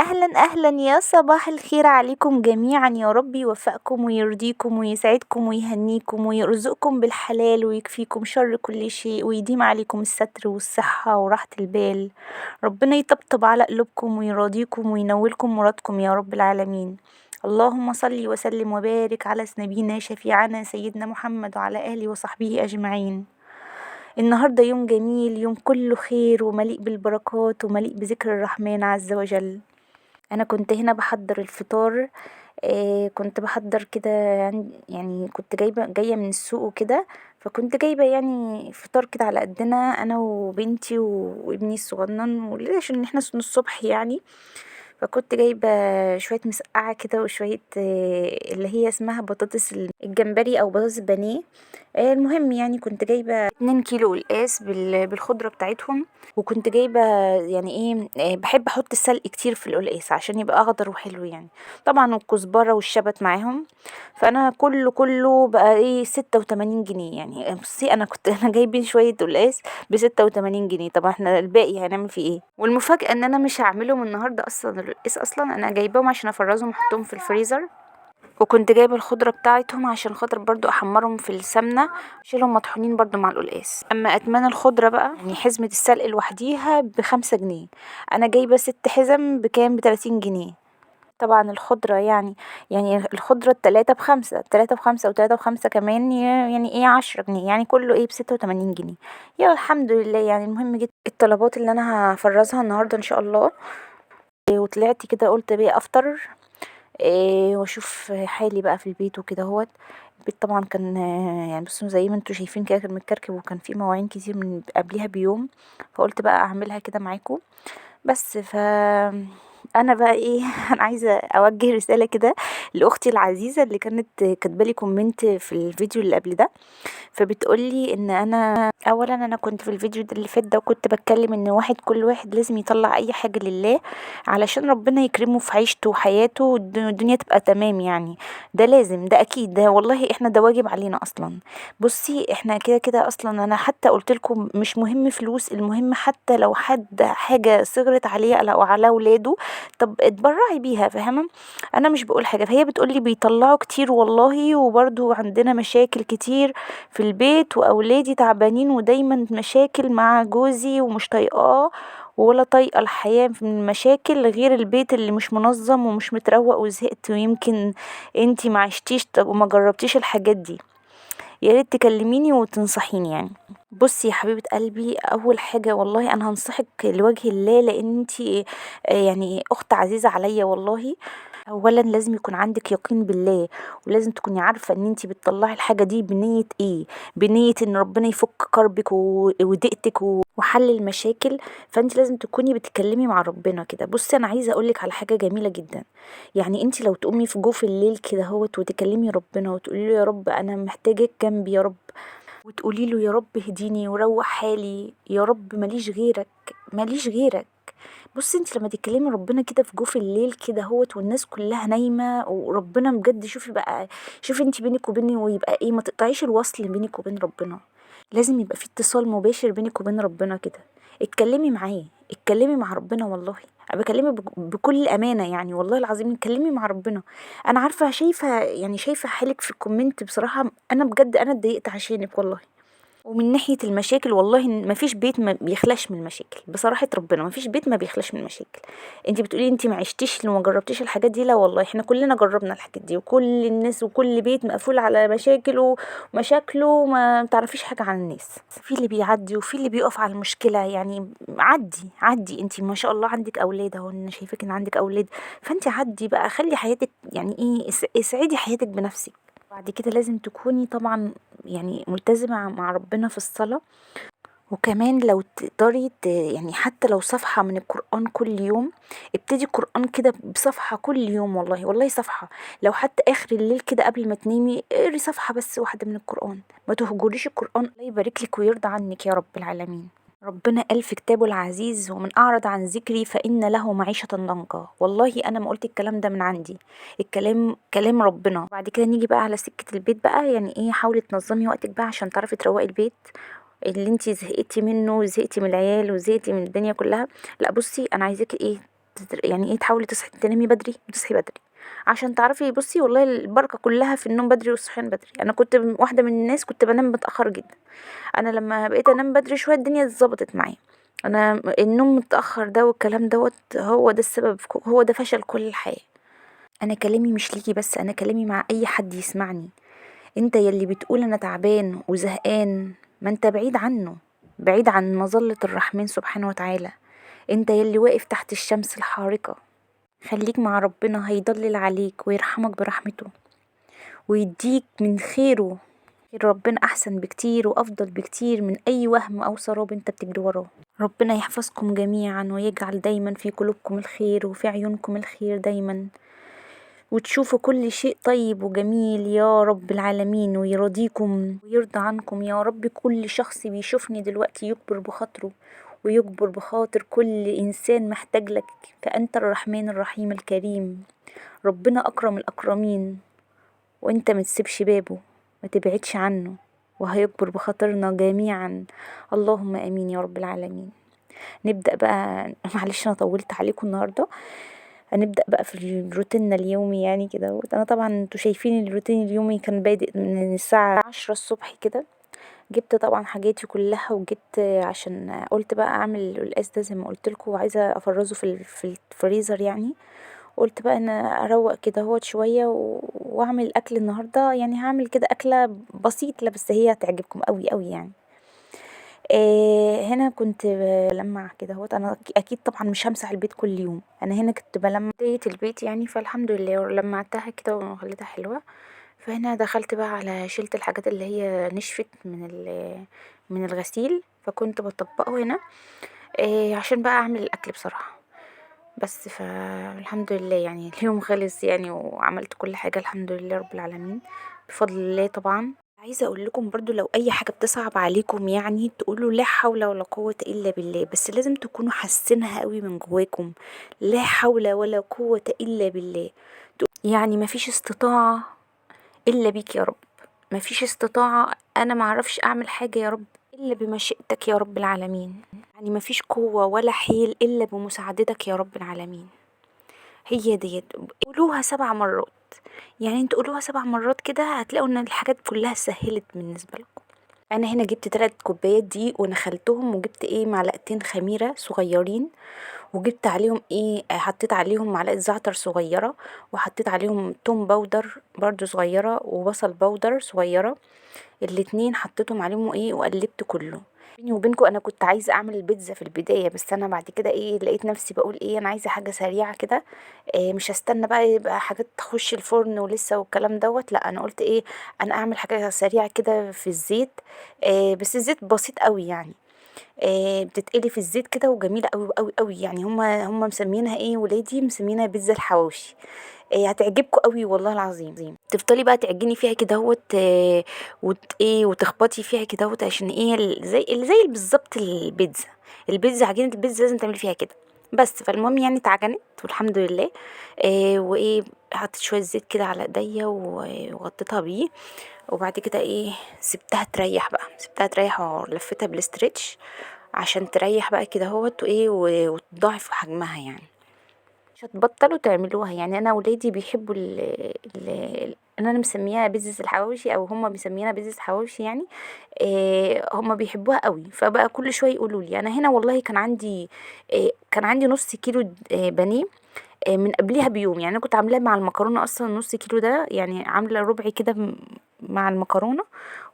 اهلا اهلا، يا صباح الخير عليكم جميعا. يا رب يوفقكم ويرضيكم ويسعدكم ويهنيكم ويرزقكم بالحلال ويكفيكم شر كل شيء ويديم عليكم الستر والصحة وراحة البال. ربنا يطبطب على قلوبكم ويراضيكم وينولكم مرادكم يا رب العالمين. اللهم صل وسلم وبارك على نبينا شفيعنا سيدنا محمد وعلى آله وصحبه أجمعين. النهاردة يوم جميل، يوم كله خير ومليء بالبركات ومليء بذكر الرحمن عز وجل. أنا كنت هنا بحضر الفطار، كنت بحضر كده، يعني كنت جاية من السوق وكده، فكنت جايبة يعني فطار كده على قدنا أنا وبنتي وابني الصغنن، عشان احنا الصبح يعني. فكنت جايبة شوية مسقعة كده وشوية اللي هي اسمها بطاطس الجمبري أو بطاطس بانيه. المهم يعني كنت جايبة 2 كيلو قلقاس بالخضرة بتاعتهم، وكنت جايبة يعني ايه، بحب احط السلق كتير في القلقاس عشان يبقى اخضر وحلو يعني، طبعا والكزبرة والشبت معاهم. فانا كله بقى ايه 86 جنيه يعني. بصي انا كنت انا جايبين شوية قلقاس ب86 جنيه، طب احنا الباقي هنعمل فيه ايه؟ والمفاجأة ان انا مش هعملهم النهاردة اصلا، القلقاس اصلا انا جايباهم عشان افرزهم واحطهم في الفريزر، وكنت جايبه الخضرة بتاعتهم عشان خاطر برضو احمرهم في السمنة، اشيلهم مطحونين برضو مع القلقاس. اما اتمان الخضرة بقى يعني حزمه السلق لوحديها ب5 جنيه، انا جايبه 6 حزم بكام؟ ب30 جنيه. طبعا الخضرة يعني الخضرة التلاتة بخمسة، تلاتة بخمسة وتلاتة بخمسة كمان، يعني ايه 10 جنيه، يعني كله ايه ب86 جنيه. يلا الحمد لله يعني. المهم جبت الطلبات اللي انا هفرزها النهارده ان شاء الله، وطلعت كده قلت بيه افطر واشوف حالي بقى في البيت وكده اهوت. البيت طبعا كان يعني بصوا زي ما انتوا شايفين كده كان متكركب، وكان فيه مواعين كتير من قبلها بيوم، فقلت بقى اعملها كده معاكم. بس ف انا بقى ايه انا عايزه اوجه رسالة كده لاختي العزيزة اللي كانت كاتبالي comment في الفيديو اللي قبل ده، فبتقولي ان انا اولا انا كنت في الفيديو اللي فات ده وكنت بتكلم ان كل واحد لازم يطلع اي حاجة لله علشان ربنا يكرمه في عيشته وحياته والدنيا تبقى تمام يعني. ده لازم، ده اكيد، ده والله احنا ده واجب علينا اصلا. بصي احنا كده كده اصلا، انا حتى قلت لكم مش مهم فلوس، المهم حتى لو حد حاجة صغرت عليه او على ولاده طب اتبرعي بيها، فاهمه؟ انا مش بقول حاجة. فهي بتقولي بيطلعوا كتير والله، وبرضو عندنا مشاكل كتير في البيت واولادي تعبانين ودايما مشاكل مع جوزي ومش طايقاه ولا طايقة الحياة من المشاكل، غير البيت اللي مش منظم ومش متروق وزهقت، ويمكن انتي ما عشتيش وما جربتيش الحاجات دي، يا ريت تكلميني وتنصحيني يعني. بصي يا حبيبه قلبي، اول حاجة والله انا هنصحك لوجه الله، لان انتي يعني اخت عزيزه عليا والله. اولا لازم يكون عندك يقين بالله، ولازم تكوني عارفه ان انتي بتطلعي الحاجة دي بنيه ايه، بنيه ان ربنا يفك كربك وضيقتك وحل المشاكل. فانتي لازم تكوني بتتكلمي مع ربنا كده. بصي انا عايزه اقولك على حاجة جميلة جدا، يعني انتي لو تقومي في جوف الليل كده اهوت وتكلمي ربنا وتقولي له يا رب انا محتاجك جنبي يا رب، وتقولي له يا رب اهديني وروح حالي يا رب، ماليش غيرك ماليش غيرك. بصي انت لما تتكلمي ربنا كده في جوف الليل كده اهوت والناس كلها نايمة، وربنا بجد شوفي بقى، شوفي انت بينك وبينه ويبقى ايه، ما تقطعيش الوصل بينك وبين ربنا، لازم يبقى في اتصال مباشر بينك وبين ربنا كده. اتكلمي معاه، اتكلمي مع ربنا، والله انا بكلمك بكل امانه يعني، والله العظيم اتكلمي مع ربنا. انا عارفه شايفه يعني شايفه حالك في ال comment، بصراحة انا بجد انا اتضايقت عشانك والله. ومن ناحية المشاكل والله مفيش بيت ما بيخلاش من المشاكل، بصراحة ربنا مفيش بيت ما بيخلاش من المشاكل. انتي بتقولي انتي ما عشتيش وما جربتيش الحاجات دي، لا والله احنا كلنا جربنا الحاجات دي، وكل الناس وكل بيت مقفول على مشاكله ومشاكله، وما تعرفيش حاجة عن الناس، في اللي بيعدي وفي اللي بيقف على المشكلة يعني. عدي عدي، انتي ما شاء الله عندك اولاد اهو، انا شايفاك ان عندك اولاد، فانتي عدي بقى، خلي حياتك يعني ايه، اسعدي حياتك بنفسك. بعد كده لازم تكوني طبعا يعني ملتزمة مع ربنا في الصلاة، وكمان لو تقدري يعني حتى لو صفحة من القرآن كل يوم، ابتدي القرآن كده بصفحة كل يوم، والله والله صفحة، لو حتى آخر الليل كده قبل ما تنامي اقري صفحة بس واحدة من القرآن، ما تهجريش القرآن. الله يبارك لك ويرضى عنك يا رب العالمين. ربنا قال في كتابه العزيز ومن أعرض عن ذكري فإن له معيشة ضنكا. والله أنا ما قلت الكلام ده من عندي، الكلام كلام ربنا. بعد كده نيجي بقى على سكة البيت بقى، يعني ايه، حاولي تنظمي وقتك بقى عشان تعرفي تروقي البيت اللي انتي زهقتي منه وزهقتي من العيال وزهقتي من الدنيا كلها. لا بصي انا عايزاكي ايه، يعني ايه، تحاولي تصحي تنامي بدري وتصحي بدري عشان تعرفي. بصي والله البركة كلها في النوم بدري والصحيان بدري. انا كنت واحدة من الناس كنت بنام متاخر جدا، انا لما بقيت انام بدري شوية الدنيا اتظبطت معايا. انا النوم متاخر ده والكلام دوت هو ده السبب، هو ده فشل كل الحياة. انا كلامي مش ليكي بس، انا كلامي مع اي حد يسمعني. انت يلي بتقول انا تعبان وزهقان، ما انت بعيد عنه، بعيد عن مظلة الرحمن سبحانه وتعالى. انت يلي واقف تحت الشمس الحارقة، خليك مع ربنا، هيضلل عليك ويرحمك برحمته ويديك من خيره. خير ربنا احسن بكتير وافضل بكتير من اي وهم او سراب انت بتجري وراه. ربنا يحفظكم جميعا ويجعل دايما في قلوبكم الخير وفي عيونكم الخير دايما، وتشوفوا كل شيء طيب وجميل يا رب العالمين، ويرضيكم ويرضى عنكم يا رب. كل شخص بيشوفني دلوقتي يكبر بخاطره ويكبر بخاطر كل إنسان محتاج لك، فأنت الرحمن الرحيم الكريم. ربنا أكرم الأكرمين، وأنت ما تسيبش بابه، ما تبعدش عنه، وهيكبر بخاطرنا جميعا. اللهم آمين يا رب العالمين. نبدأ بقى، معلش أنا طولت عليكم النهاردة، هنبدأ بقى في روتيننا اليومي يعني كده. أنا طبعا انتوا شايفين الروتين اليومي كان بادئ من الساعة 10 الصبح كده. جبت طبعا حاجاتي كلها، وجبت عشان قلت بقى اعمل القلقاس ده زي ما قلت لكم، وعايزه افرزه في الفريزر يعني. قلت بقى انا اروق كده اهوت شوية واعمل اكل النهارده، يعني هعمل كده اكله بسيطة بس هي هتعجبكم قوي قوي يعني. هنا كنت بلمع كده اهوت. انا اكيد طبعا مش همسح البيت كل يوم، انا هنا كنت بلمع بداية البيت يعني، فالحمد لله لمعتها كده وخليتها حلوة. فهنا دخلت بقى على شلت الحاجات اللي هي نشفت من الغسيل، فكنت بطبقه هنا عشان بقى اعمل الاكل بصراحة بس. فالحمد لله يعني اليوم خلص يعني، وعملت كل حاجة الحمد لله رب العالمين بفضل الله. طبعا عايزه اقول لكم برضو لو اي حاجة بتصعب عليكم يعني تقولوا لا حول ولا قوة الا بالله، بس لازم تكونوا حاسينها قوي من جواكم، لا حول ولا قوة الا بالله. يعني مفيش استطاعه الا بيك يا رب، مفيش استطاعه، انا معرفش اعمل حاجة يا رب الا بمشيئتك يا رب العالمين. يعني مفيش قوة ولا حيل الا بمساعدتك يا رب العالمين. هي ديت قولوها 7 مرات، يعني انتوا قولوها 7 مرات كده هتلاقوا ان الحاجات كلها سهلت بالنسبة لكم. انا هنا جبت 3 كوبايات دقيق ونخلتهم، وجبت معلقتين خميره صغيرين، وجبت عليهم حطيت عليهم معلقه زعتر صغيرة، وحطيت عليهم توم powder برضو صغيرة، وبصل powder صغيرة، الاتنين حطيتهم عليهم وقلبت كله. بيني وبينكم انا كنت عايزه اعمل البيتزا في البداية، بس انا بعد كده لقيت نفسي بقول انا عايزه حاجة سريعة كده، مش هستنى بقى يبقى حاجات تخش الفرن ولسه والكلام دوت، لا انا قلت انا اعمل حاجة سريعة كده في الزيت، بس الزيت بسيط قوي يعني، بتتقلي في الزيت كده وجميلة قوي قوي قوي يعني. هم مسمينها ولادي مسمينها بيتزا الحواوشي، هتعجبكم قوي والله العظيم. تفضلي بقى تعجني فيها كده اهوت، وتخبطي فيها كده اهوت، عشان زي بالظبط البيتزا، البيتزا عجينه البيتزا لازم تعملي فيها كده بس. فالمهم يعني اتعجنت والحمد لله، حطيت شوية زيت كده على ايديا وغطيتها بيه، وبعد كده سبتها تريح بقى، سبتها تريح ولفتها بالاسترتش عشان تريح بقى كده اهوت، وتضاعف حجمها يعني. مش هتبطلوا تعملوها يعني. انا ولادي بيحبوا انا مسميها بيتزا الحواوشي، او هم بيسمينها بيتزا الحواوشي يعني، هم بيحبوها قوي، فبقى كل شوية يقولوا لي. انا هنا والله كان عندي نص كيلو بانيه، من قبلها بيوم يعني، انا كنت عاملاه مع المكرونه اصلا نص كيلو ده، يعني عامله ربع كده مع المكرونه،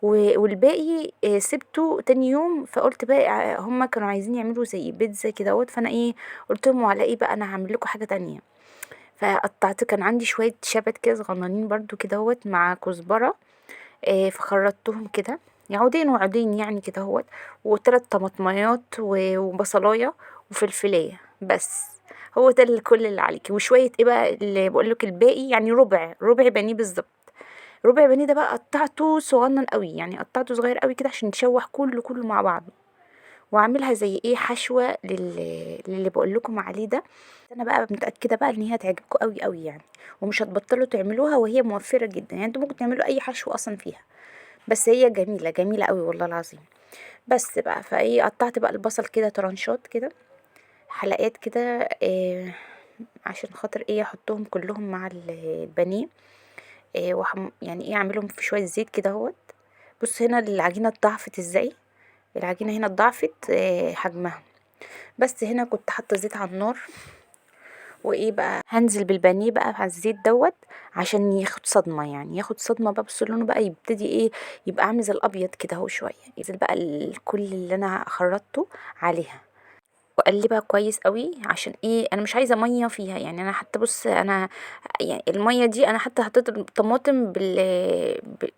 والباقي سبته تاني يوم. فقلت بقى هم كانوا عايزين يعملوا زي بيتزا كده اهوت، فانا قلت لهم وعلى ايه بقى، انا هعمل لكم حاجة تانية. فقطعت، كان عندي شوية شبت كده صغننين برضو كده اهوت مع كزبره، فخرطتهم كده عودين وعودين يعني كده اهوت، وتلات طماطميات وبصلايه وفلفلايه بس، هو ده كل اللي عليكي. وشوية بقى اللي بقول لك الباقي، يعني ربع بانيه بالظبط. ربع بانيه ده بقى قطعته صغنن قوي يعني، قطعته صغير قوي كده عشان يتشوح كله مع بعضه، واعملها زي حشوه للي بقول لكم عليه ده. انا بقى متاكدة بقى ان هي هتعجبكم قوي قوي يعني، ومش هتبطلوا تعملوها، وهي موفره جدا يعني، انتوا ممكن تعملوا اي حشو اصلا فيها، بس هي جميلة جميلة قوي والله العظيم. بس بقى فايه قطعت بقى البصل كده ترانشات كده، حلقات كده عشان خاطر ايه احطهم كلهم مع البانيه، يعني ايه اعملهم في شوية زيت كده اهوت. بص هنا العجينة اتضاعفت ازاي، العجينة هنا اتضاعفت حجمها. بس هنا كنت حاطه زيت على النار، وايه بقى هنزل بالبانيه بقى على الزيت دوت عشان ياخد صدمة، يعني ياخد صدمة بقى. بصوا لونه بقى يبتدي ايه، يبقى عامل زي الابيض كده اهو شوية. ينزل بقى كل اللي انا خرطته عليها، واقلبها كويس قوي عشان ايه، انا مش عايزه مية فيها. يعني انا حتى بص انا يعني المية دي انا حتى حطيت الطماطم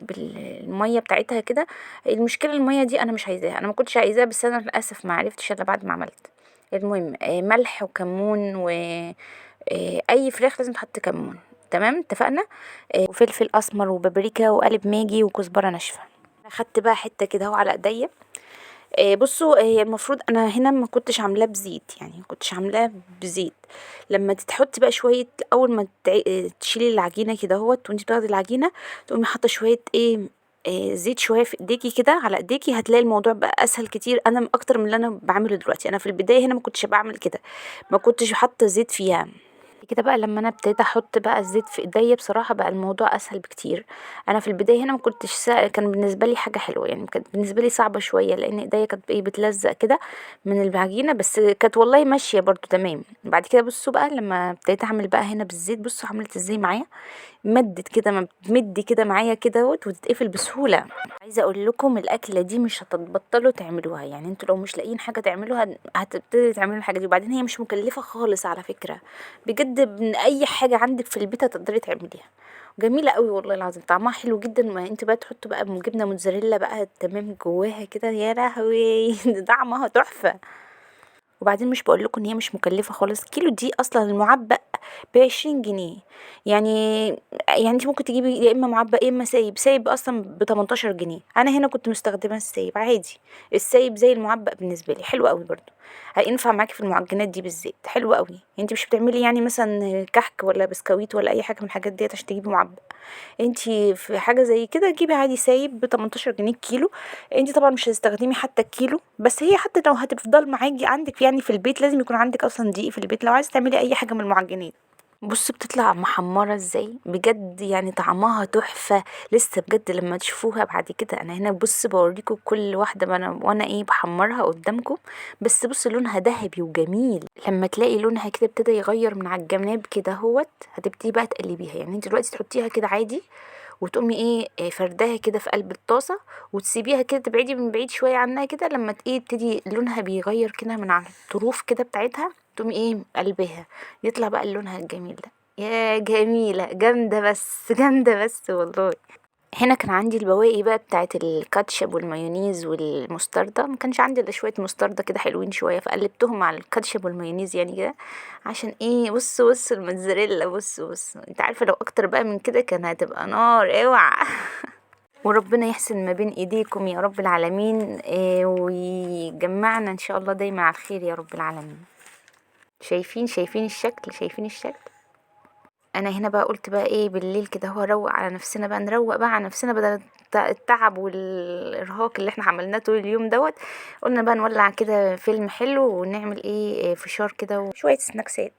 بالمية بتاعتها كده. المشكلة المية دي انا مش عايزاها، انا ما كنتش عايزاها، بس انا للاسف ما عرفتش الا بعد ما عملت. المهم ملح وكمون و اي فراخ لازم تحط كمون، تمام اتفقنا. وفلفل اسمر وبابريكا وقالب ماجي وكزبره ناشفة. اخدت بقى حتة كده اهو على ايديا. بصوا هي المفروض انا هنا ما كنتش عاملاه بزيت، يعني ما كنتش عاملاه بزيت. لما تحطي بقى شوية، اول ما تشيلي العجينة كده اهوت وانتي بتاخدي العجينة تقومي حاطه شوية ايه زيت شوية في ايديكي كده على ايديكي، هتلاقي الموضوع بقى اسهل كتير. انا اكتر من اللي انا بعمله دلوقتي. انا في البداية هنا ما كنتش بعمل كده، ما كنتش حاطه زيت فيها كده. بقى لما انا ابتديت احط بقى الزيت في ايديا بصراحة بقى الموضوع اسهل بكتير. انا في البداية هنا ما كنتش كان بالنسبة لي حاجة حلوة، يعني كانت بالنسبة لي صعبة شوية لان ايديا كانت ايه بتلزق كده من العجينة، بس كانت والله ماشية برضو تمام. بعد كده بصوا بقى لما ابتديت اعمل بقى هنا بالزيت، بصوا عملت ازاي معايا، مدت كده، ما بتمد كده معايا كده وتتقفل بسهولة. عايزه اقول لكم الاكلة دي مش هتبطلوا تعملوها، يعني انتوا لو مش لاقيين حاجة تعملوها هتبتدي تعملوا الحاجة دي. وبعدين هي مش مكلفة خالص على فكرة، بجد من اي حاجة عندك في البيت هتقدري تعمليها. جميلة قوي والله العظيم، طعمها حلو جدا. ما انتوا بقى تحطوا بقى جبنه موتزاريلا بقى تمام جواها كده، يا لهوي ده طعمها تحفة. وبعدين مش بقول لكم ان هي مش مكلفة خالص، كيلو دي اصلا المعبأ ب20 جنيه، يعني انت ممكن تجيبي يا اما معبأ يا اما سايب. سايب اصلا ب18 جنيه. انا هنا كنت مستخدمة السايب عادي، السايب زي المعبأ بالنسبة لي حلو قوي برضو، هينفع معاكي في المعجنات دي بالذات حلو قوي. انت مش بتعملي يعني مثلا كحك ولا بسكويت ولا اي حاجة من الحاجات ديت عشان تجيبي معبأ، انت في حاجة زي كده جيبي عادي سايب ب18 جنيه الكيلو. انت طبعا مش هتستخدمي حتى الكيلو، بس هي حتى لو هتفضل معاكي عندك يعني في البيت، لازم يكون عندك اصلا دقيق في البيت لو عايزه تعملي اي حاجة من المعجنات. بص بتطلع محمرة ازاي بجد، يعني طعمها تحفة. لسه بجد لما تشوفوها بعد كده. انا هنا بص بوريكم كل واحدة وانا ايه بحمرها قدامكم، بس بص لونها ذهبي وجميل. لما تلاقي لونها كده ابتدى يغير من على الجناب كده اهوت، هتبتدي بقى تقلبيها. يعني انت دلوقتي تحطيها كده عادي وتقومي ايه فرداها كده في قلب الطاسه وتسيبيها كده، تبعدي من بعيد شوية عنها كده. لما ايه تبتدي لونها بيغير كده من على الطروف كده بتاعتها، تقومي ايه قلبها، يطلع بقى لونها الجميل ده. يا جميلة جامدة، بس جامدة بس والله. هنا كان عندي البواقي بقى بتاعت الكاتشب والمايونيز والمستردة، ما كانش عندي الا شوية مستردة كده حلوين شوية، فقلبتهم على الكاتشب والمايونيز يعني كده عشان ايه. بصوا بصوا الموتزاريلا، بصوا بصوا، انت عارفه لو اكتر بقى من كده كان هتبقى نار، اوعى. وربنا يحسن ما بين ايديكم يا رب العالمين، ويجمعنا ان شاء الله دايما على الخير يا رب العالمين. شايفين الشكل، شايفين الشكل. انا هنا بقى قلت بقى ايه بالليل كده هو روق على نفسنا بقى، نروق بقى على نفسنا بدل التعب والارهاق اللي احنا عملناه طول اليوم دوت. قلنا بقى نولع كده فيلم حلو ونعمل ايه فشار كده وشوية سناكسات.